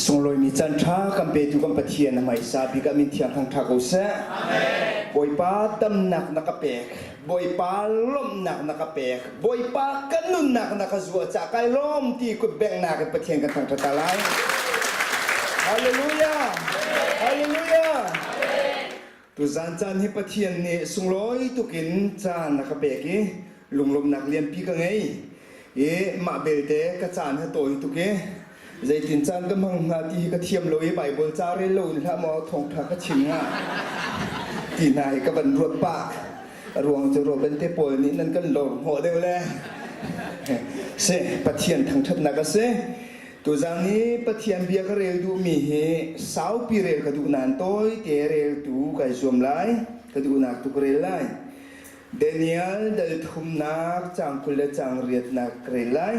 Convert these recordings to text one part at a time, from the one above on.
Sunglawimi caan ṭha kan petu kan Pathian na hmaisa bik ah min thiang thangṭha ko seh. Bawipa damnak na ka pek. Bawipa lawmhnak na ka pek. Bawipa kan nunnak na ka zuah cah kai lawm ti kut benghnak in Pathian kan thangṭhat ta lai. Hallelujah! Hallelujah! Tuzaan caan hi Pathian nih sunglawi tukin caan a ka pek i lunglawmhnak lianpi ka ngei. I mah belte ka caan hi tawi tuk i zeitin caan ka hmang hnga ti hi ka thiam lo i Baibal ca rel lo in hlah maw thawngṭha ka chim hnga ti hna hi ka van ruat pah. A ruang cu Robin te pawl nih nan kan lawr hnawh deuh le si Pathian thangṭhatnak a si. Tuzaan hi Pathian bia ka rel duhmi hi saupi rel ka duh nain tawite reltu kai zuam lai, ka duhnak tu ka rel lai. Daniel dal thumnak caang 20 le caang riatnak ka rel lai.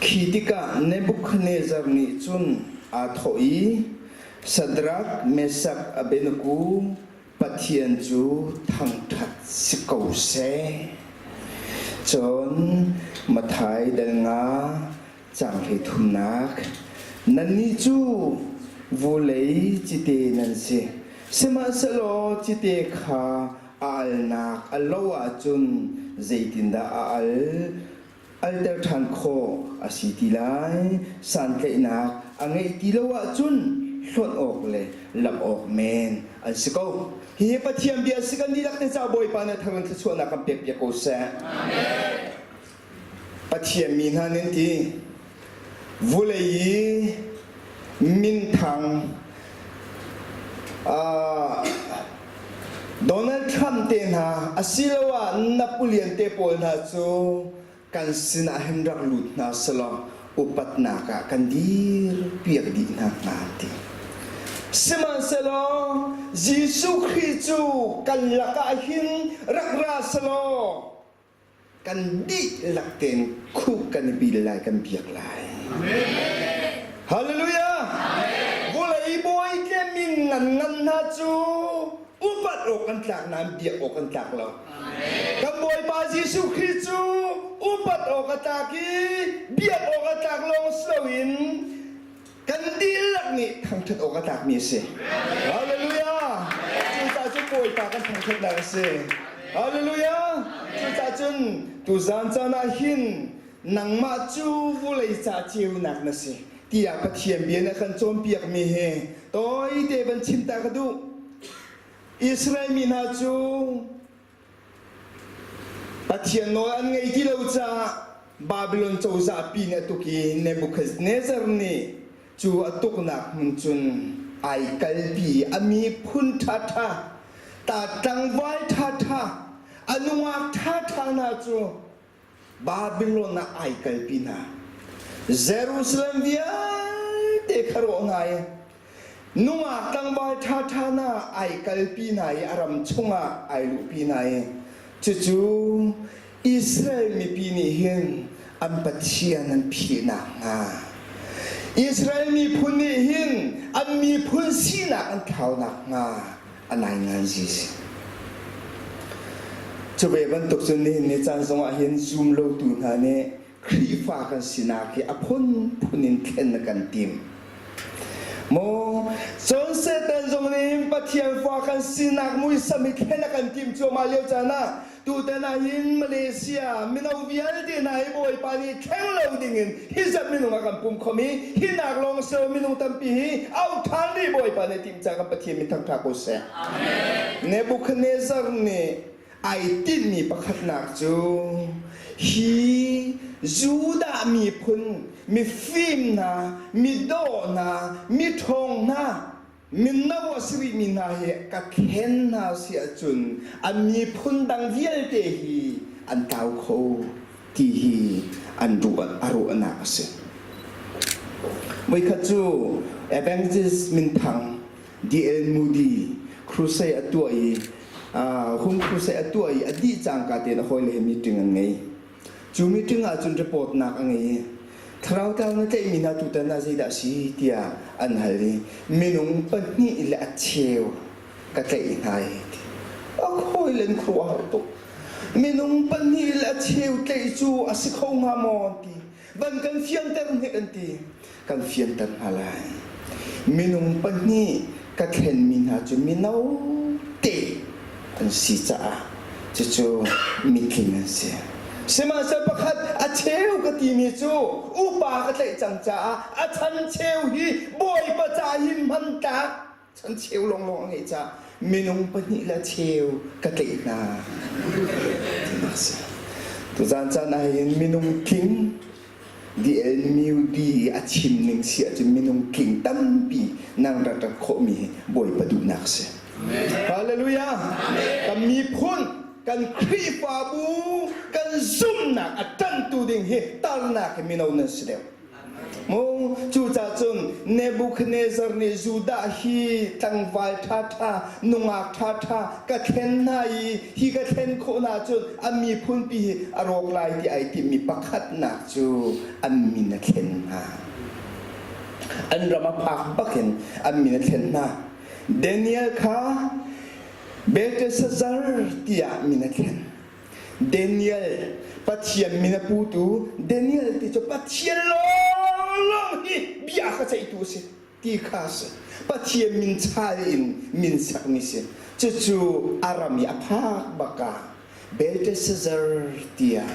Khi tikah Nebuchadnezzar nih cun aa thawh i Shadrach, Meshach, Abednego Pathian cu thangṭhat si ko seh. Cun Matthai dal nga caang hleithumnak nannih cu vulei cite nan si. Sihmanhsehlaw cite kha a alnak a lo ahcun zeitindah a al? alter ṭhan khawh a si ti lai. Santlaihnak a ngeih ti lo ahcun hlonh awk le lamh awk men an si ko. Hihi Pathian bia si kan dihlak te caah Bawipa nih thar in thluachuahnak kan pekpiak ko seh. Pathian mi hna nan ti vulei i minthang uh, Donald Trump te hna asiloah Napoleon te pawl hna cu kan sinah hin rak lut hna selaw upatnak ah kan dir piak dih hna hnga ti. Sihmanhsehlaw Jesuh Khrih cu kan lakah hin rak ra selaw kan dihlak tein khuk kan i bil lai kan biak lai. Hallelujah! Vawlei bawi tle min ngan ngan hna cu upat awk an tlak nain biak awk an tlak lo. Kan Bawipa Jesuh Khrih cu upat awk a tlak i biak awk a tlak lawng si loin kan dihlak nih thangṭhat awk a tlakmi a si. Hallelujah! Cucaah cun Bawipa kan thangṭhatnak a si. Hallelujah! Cucaah cun tuzaan caan ah hin nangmah cu vulei ca ceunak na si tiah Pathian bia nih a kan cawnpiakmi hi tawite van chim ta ka duh. Israel mi hna cu Pathian nawl an ngei ti lo caah Babylon cozah pi nih a tuk i Nebuchadnezzar nih cu a tuknak hmun cun ai kalpi i a miphun ṭhaṭha, ta tlangval ṭhaṭha, a nungak ṭhaṭha hna cu Babylon ah ai kalpi hna. Jerusalem vialte kha rawh hna i nungak tlangval ṭhaṭha hna ai kalpi hna i a ram chungah ai luhpi hna i cucu Israel mipi nih hin an Pathian an phihnak hnga Israel miphun nih hin an miphun sinak an thlaunak hnga a nainganzi si. Cu ve bantuk cun nihin ni caan zongah hin zum lotu hna nih Khrihfa kan sinak hi a phunphun in thlen a kan tim. Maw cun Satan zong nih Pathian fa kan sinak muisam hi thlen a kan tim cuahmah lio caan ah Tutan ah hin Malaysia mino vialte hna hi Bawipa nih thleng lo dingin hi zat minung a kan pum khom i hi nak lawng si lo minung tampi hi auh ṭhan rih Bawipa nih timh ca kan Pathian min thangṭha ko seh. Nebuchadnezzar nih ai tinhmi pakhatnak cu hi Judah miphun mifim hna, midawh hna, miṭhawng hna Mino a si rihmi hna hi ka khen hna si ahcun an miphun dang vialte hi an tlau kho ti hi an ruah a ruahnak a si. Voikhat cu Evangelist minthang D.L. Moody crusade a tuah i home crusade a tuah i a dih cangka tein a hawile he meeting an ngei. Cu meeting ah cun reportnak a ngei i thlarau tlau na tlaihmi hna tutan ah zeidah a si tiah an hal i minung pahnih le a cheu ka tlaih hna i a hawi le an khuaruahhar tuk. Minung pahnih le a cheu tlaih cu a si kho hnga maw an ti. Van kan fianter hnik an ti. Kan fianter hna lai. Minung pahnih ka thlenmi hna cu mino te an si caah cucu mitling an si. Sihmanhsehlaw pakhat a cheu ka timi cu upa ka tlaih cang caah a chan cheu hi Bawipa ca hin hman tlak chan cheu lawnglawng a ngeih caah minung pahnih le cheu ka tlaih hna tinak si. Tuzaan caan ah hin minung tling DLMUD i a chim ning si ahcun minung tling tampi nang rak rat khawhmi hi Bawipa duhnak si. Hallelujah! Kan miphun, kan Khrihfabu, kan zumhnak a ṭanhtu ding hi tarnak hi mino nan si deuh. Mu cucaah cun Nebuchadnezzar nih Judah hi tlangval ṭhaṭha, nungak ṭhaṭha ka thlen hna i hi ka thlen khawh hna cun a miphunpi hi a rawk lai ti ai timhmi pakhatnak cu an min a thlen hna. An ram a phak bakin an min a thlen hna. Daniel kha Belteshazzar tiah min a thlen. Daniel Pathian min a putu Daniel ti cu Pathian lawnglawng hi bia ka ceihtu a si ti kha a si. Pathian min chal in min sakmi si. Cucu a ram i a phak bak ah Belteshazzar tiah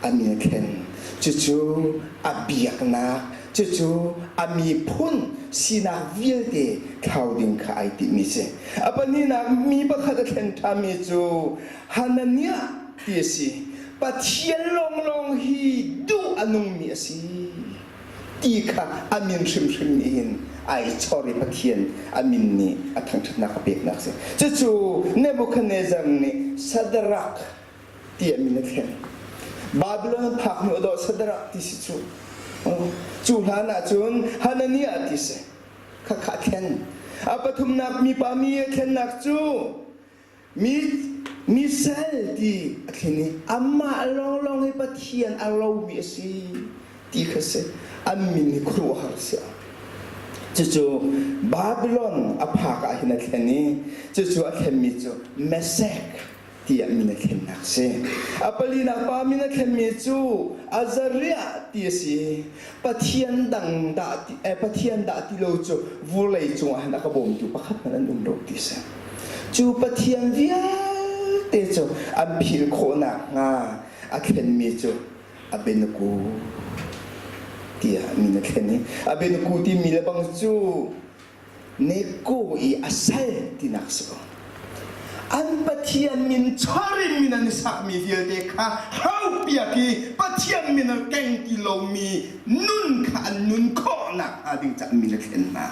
a min a thlen. Cucu a biaknak, cucu a miphun sinak vialte thlau ding kha ai timmi si. A pahnihnak mi pakhat a thlen ṭhanmi cu Hananiah ti a si. Pathian lawnglawng hi duh a nungmi a si ti kha a min hrimhrim nih hin ai chor i Pathian a min nih a thangṭhatnak a peknak a si. Cucu Nebuchadnezzar nih Shadrach ti a min a thlen. Babylon an phak hnu a dawh Shadrach ti si cu. Cu hlan ah cun Hananiah ti si. Khakha a thlen. A pathumnak mipa mi a thlennak cu Mi sal ti a thlen i amah lawnglawng hi Pathian a lomi a si ti kha si. An min hi khuaruahhar a si. Cucu Babylon a phak ah hin a thlen i cucu a thlenmi cu Meshach tiah min a thlennak a si. A palinak pa min a thlenmi cu Azariah ti a si. Pathian dang dah ti, eh, Pathian dah ti lo cu vawlei cungah hin a ka bawmtu pakhat hmanh an um lo ti a si. Cu Pathian vialte cu an philh khawh nakhnga a thlenmi cu Abednego tiah min a thlen i Abednego timi le bang cu Neko i a sal tinak si ko. An Pathian min char in min an i sakmi vialte kha haupiak i Pathian min a keng ti lomi nun kha an nun khawh nakhnga ding caah min a thlen hna.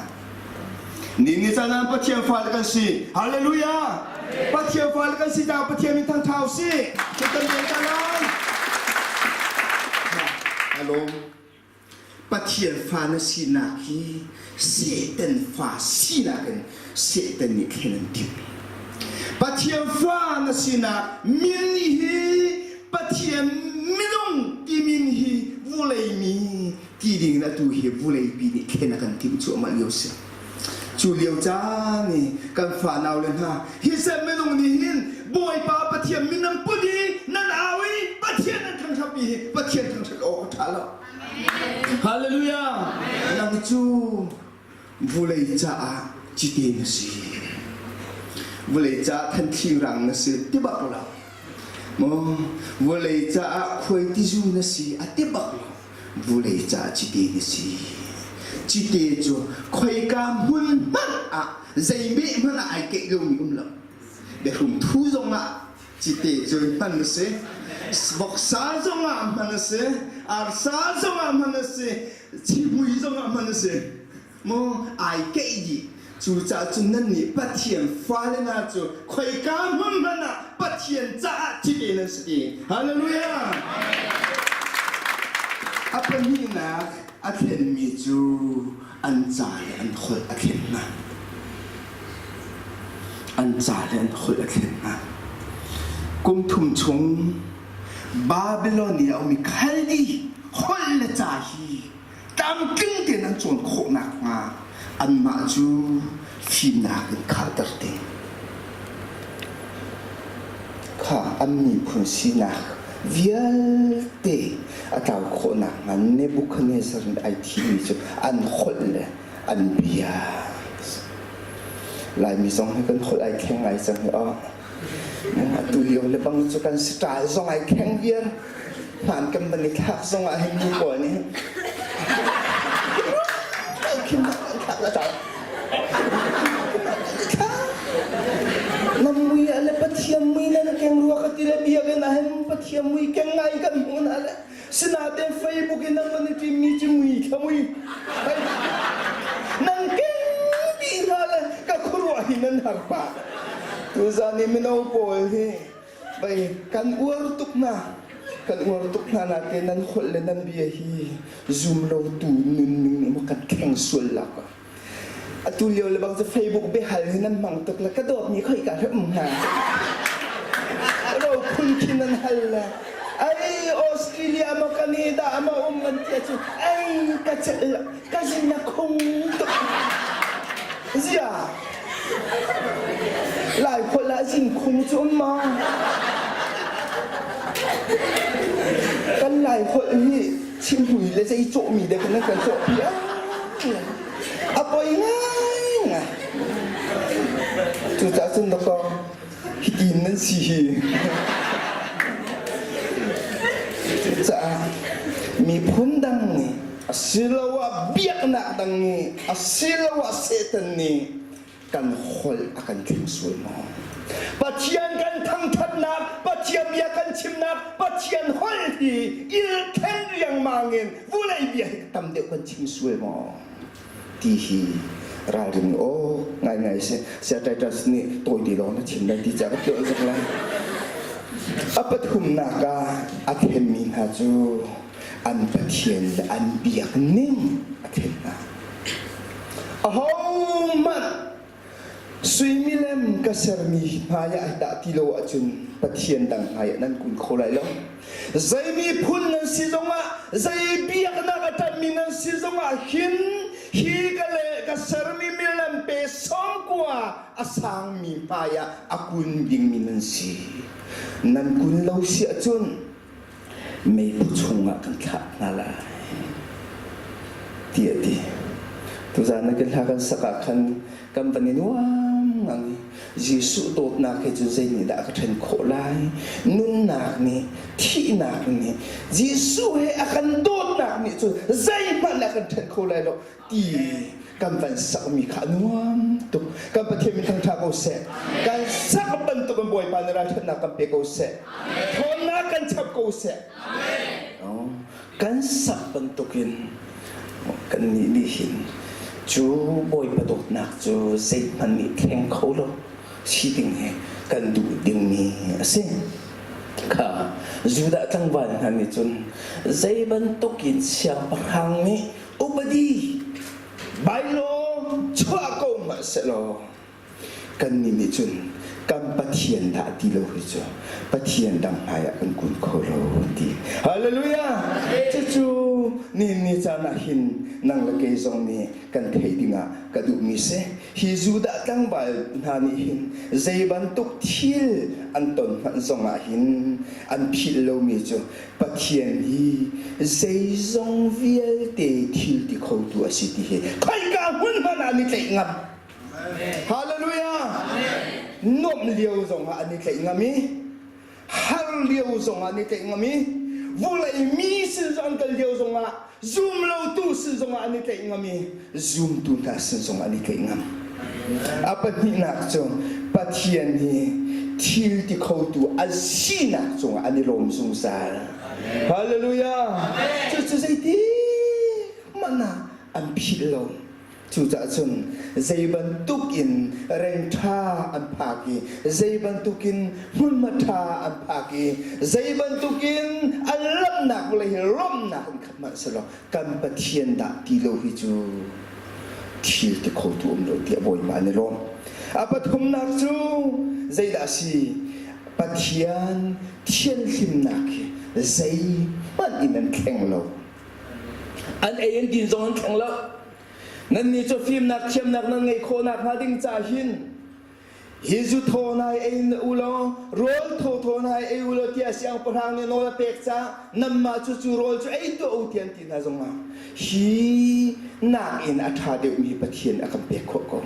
Ni ni caan ah Pathian fale kan si. Hallelujah! Pathian fale kan si caah Pathian min thangṭha u sih. Kan rian ta lai. Hello. Pathian fa na sinak hi Satan fa sinak in Satan nih thlen an timh. Pathian fa na sinak min hi Pathian minung ti min hi vulei mi ti ding in atu hi vuleipi nih thlen a kan timh cuahmah lio si. Cu lio caan i kan fanau le hna hi sem minung nih hin Bawipa Pathian min nan put i nan au i Pathian nan thangṭhat mi hi Pathian thangṭhat awk a ṭha lo. Hallelujah! Nang cu vulei caah cite na si. Vulei caah thanthli rang na si ti bak lo. Maw vulei caah khuaitizu na si a ti bak lo. Vulei caah cite na si. Cite cu khoika hmun hmanh ah zeimeh hmanh ah ai keih lomi um lo. Biahrum thu zongah cite cu hman a si. Voksa zongah hman a si. Arsa zongah hman a si. Civui zongah hman a si. Maw ai keih dih. Cucaah cun nannih Pathian fale hna cu khoika hmun hmanh ah Pathian caah cite nan si ti. Hallelujah! A pahnihnak a thlenmi cu an ca le an holh a thlen hna. An ca le an holh a thlen hna. Kum thum chung Babylon i a ummi Khaldi holh le ca hi tlamtling tein an cawn khawh nakhnga anmah cu fimnak in khalter ding kha an miphun sinak. Vialte a tlau khawhnak hnga Nebuchadnezzar nih ai thimmi cu an holh le an bia. Laimi zong hi kan holh ai thleng ngai cang hi aw. Atu lio le bang cu kan style zong ai thleng viar. Hmaan kan van i thlak zong ah hin nu pawl nih khin thlak la thlak. Na mui ah le Pathian mui nan keng rua ka ti le biakinn ah hin Pathian mui keng ngai kan hmuh na le sinain Facebook in nan van i ṭimmi cu mui thla mui nan keng dih hna le ka khuaruah hi nan har pah. Tuzan i mino pawl hi Bai kan uar tuk hna. Kan uar tuk hna nain nan holh le nan bia hi zum lotu nunning nih maw kan thleng sual lak ah. Atu lio le bang cu Facebook biahal hi nan hmang tuk le ka dawtmi khoi ka hrim hna. Ro phun khi nan hal le ai Australia ma Canada ma um an ti cu ai ka celh ka zin na khung tuk. Zia Lai holh ah zingkhung cu um maw? Kan Lai holh hi chimhui le zei cawhmi dek nan kan cawhpi ah a poi ngaingai. Cucaah cun dakaw hitin nan si hi. Cucaah miphun dang nih asiloah biaknak dang nih asiloah Satan nih kan holh a kan thleng sual maw? Pathian kan thangthatnak, Pathian bia kan chimnak, Pathian holh hi ilthen riangmang in vulei bia hi tam deuh kan chim sual maw? Ti hi ralrin aw ngaingai si. Saya Titus nih tawi te lawng na chim lai ti ca ka tuah zok lai. A pathumnak ah a themmi hna cu an Pathian le an biak ning a thlen hna. Ahohmanh sui milem ka sermi hmai ah dah ti lo ahcun Pathian dang hmai ah nan kun kho lai lo. Zei miphun nan si zongah, zei biaknak a ṭanhmi nan si zongah hin hi ka le ka sermi milem pe sawmkua a sangmi hmai ah a kun dingmi nan si. Nan kun lo si ahcun meiphu chungah kan thlah hna lai tiah a ti. Tuzaan na ka hla kan sak ah khan kan van i nuam ngang i Jesuh dawtnak he cun zei nih dah ka ṭhen khawh lai? Nunnak nih, thihnak nih, Jesuh he a kan dawtnak nih cun zeihmanh a kan ṭhen kho lai lo ti kan van sakmi kha a nuam tuk. Kan Pathian min thangṭha ko seh. Kan sak bantuk in Bawipa nih ralṭhatnak kan pe ko seh. Ṭhawnnak kan chap ko seh. Kan sak bantukin kan nih nih hin cu Bawipa dawtnak cu zeihmanh nih thleng kho lo si ding hi kan duh dingmi a si. Kha Judah tlangval hna nih cun zei bantukin siangpahrang nih upadi bylaw chuah ko hmanh sehlaw kannih nih cun kan Pathian dah ti lo hi cu Pathian dang hmai ah kan kun kho lo ti. Hallelujah! Cucu ni ni caan ah hin nang le kei zong nih kan theih dingah ka duhmi si. Hi Judah tlangval hna nih hin zei bantuk thil an ton hmanh zongah hin an philh lomi cu Pathian hi zeizong vialte thil ti khotu a si ti hi khoika hmun hmanh ah an i tlaih ngam. Hallelujah! Nuamh lio zongah an i tlaih ngam i har lio zongah an i tlaih ngam i vulei mi sin zong an kal lio zongah zum lotu sin zongah an i tlaih ngam i zumtu hna sin zongah an i tlaih ngam. A pahnihnak cu Pathian hi thil ti khotu a sinak cungah an i lawm zungzal. Hallelujah! Cucu zeiti hmanh ah an philh lo. Cucaah cun zei bantuk in reng ṭha an phak i zei bantukin hmunhma ṭha an phak i zei bantukin an lamnak vawlei hi lawmhnak in khat hmanh selaw kan Pathian dah ti lo hi cu thil ti khotu um lo tiah Bawipa an i lawm. A pathumnak cu zeidah a si? Pathian thianhlimnak hi zeihmanh in an thleng lo. An ei an din zong an thleng lo. Nannih cu fimnak thiamnak nan ngeih khawh nakhnga ding ca hin. Hi zu thaw nai ei u law rawl thaw thaw nai ei u law tiah siangpahrang nih nawl a pek caah nanmah cu cu rawl cu ei tuah u tiah an ti hna zongah hi nakin a ṭha deuhmi Pathian a kan pek khawh ko.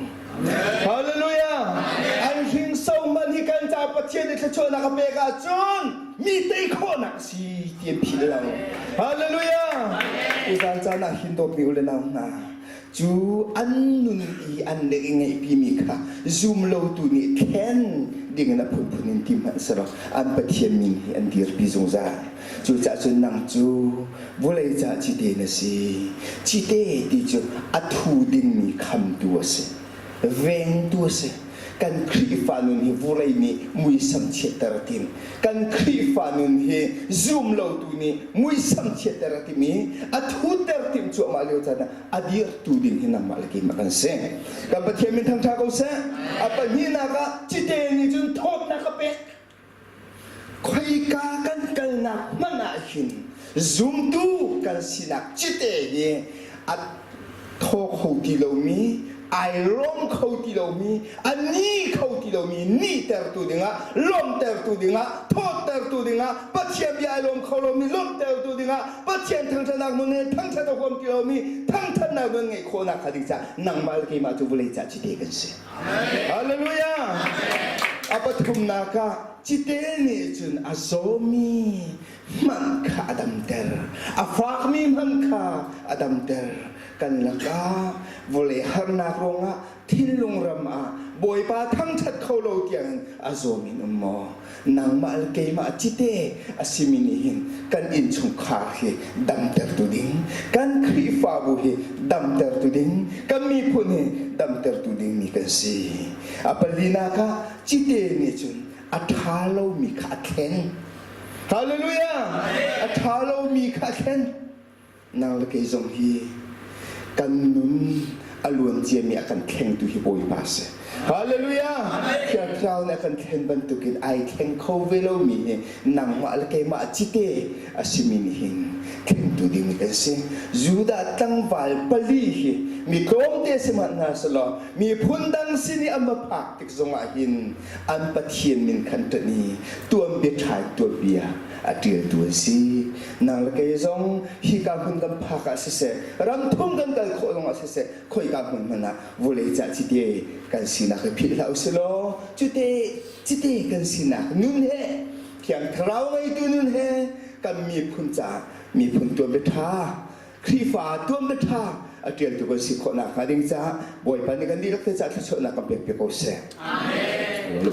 Hallelujah! An hringso man hi kan ca Pathian nih thluachuahnak a pek ahcun mi tei khawhnak a si ti an philh lo. Hallelujah! Tuzaan caan ah hin dawtmi u le nau hna, cu an nun i an le i ngeihpimi kha zum lotu nih thlen dingin a phunphun in ti hmanh selaw an Pathian min hi an dirpi zungzal. Cucaah cun nang cu vawlei caah cite na si. Cite ti cu a thu dingmi khamtu a si. Vengtu a si. Kan Khrihfa nun hi vawlei nih muisam chiatter a tim. Kan Khrihfa nun hi zum lotu nih muisam chiatter a tim i a thutter tim cuahmah lio caan ah a dirtu ding hi nangmah le keimah kan si. Kan Pathian min thangṭha ko seh. A pahnihnak ah cite nih cun thawtnak a pek. Khoika kan kalnak hmanh ah hin zumtu kan sinak cite hi a thaw kho ti lomi, ai lawm kho ti lomi, a ni kho ti lomi nihtertu dingah, lawmhtertu dingah, thawttertu dingah, Pathian bia ai lawm kho lomi lawmhtertu dingah, Pathian thangṭhatnak nun he thangṭhat a huam ti lomi thangṭhatnak nun ngeih khawhnak kha ding caah nangmah le keimah cu vawlei cah cite kan si. Hallelujah! A pathumnak ah cite nih cun a zawmi hmanh kha a damter. A fakmi hmanh kha a damter. Kan lakah vawlei harnak ruangah thinlung ram ah Bawipa thangṭhat kho lo tiangin a zawmi in um maw? Nangmah le keimah cite a simi nih hin kan innchungkhar hi damtertu ding, kan Khrihfabu hi damtertu ding, kan miphun hi damtertu dingmi kan si. A palinak ah cite nih cun a ṭha lomi kha a thlen. Hallelujah! A ṭha lomi kha a thlen. Nang le kei zong hi kan nun a luan ciami a kan thlengtu hi Bawipa a si. Hallelujah! Thiang Thlarau nih a kan thlen bantukin ai thleng kho ve lomi hi nangmah le keimah cite a simi nih hin thlengtu dingmi kan si. Judah tlangval pali hi mi tlawmte si hmanh hna selaw miphun dang sin i an va phak tik zongah hin an Pathian min khan ṭanh i tuanbia ṭha in tuanbia a ṭialtu an si. Nang le kei zong hika hmun kan phak ah siseh, ram thum kan kal khawh zongah siseh, khoika hmun hmanh ah vawlei cah cite kan sinak hi philh hlah usih law cute cite kan sinak nun he Thiang Thlarau ngeitu nun he kan miphun caah miphun tuanbia ṭha Khrihfa tuanbia ṭha a ṭialtu kan si khawh nakhnga ding caah Bawipa nih kan dihlak te caah thluachuahnak kan pek piak ko seh. Amen.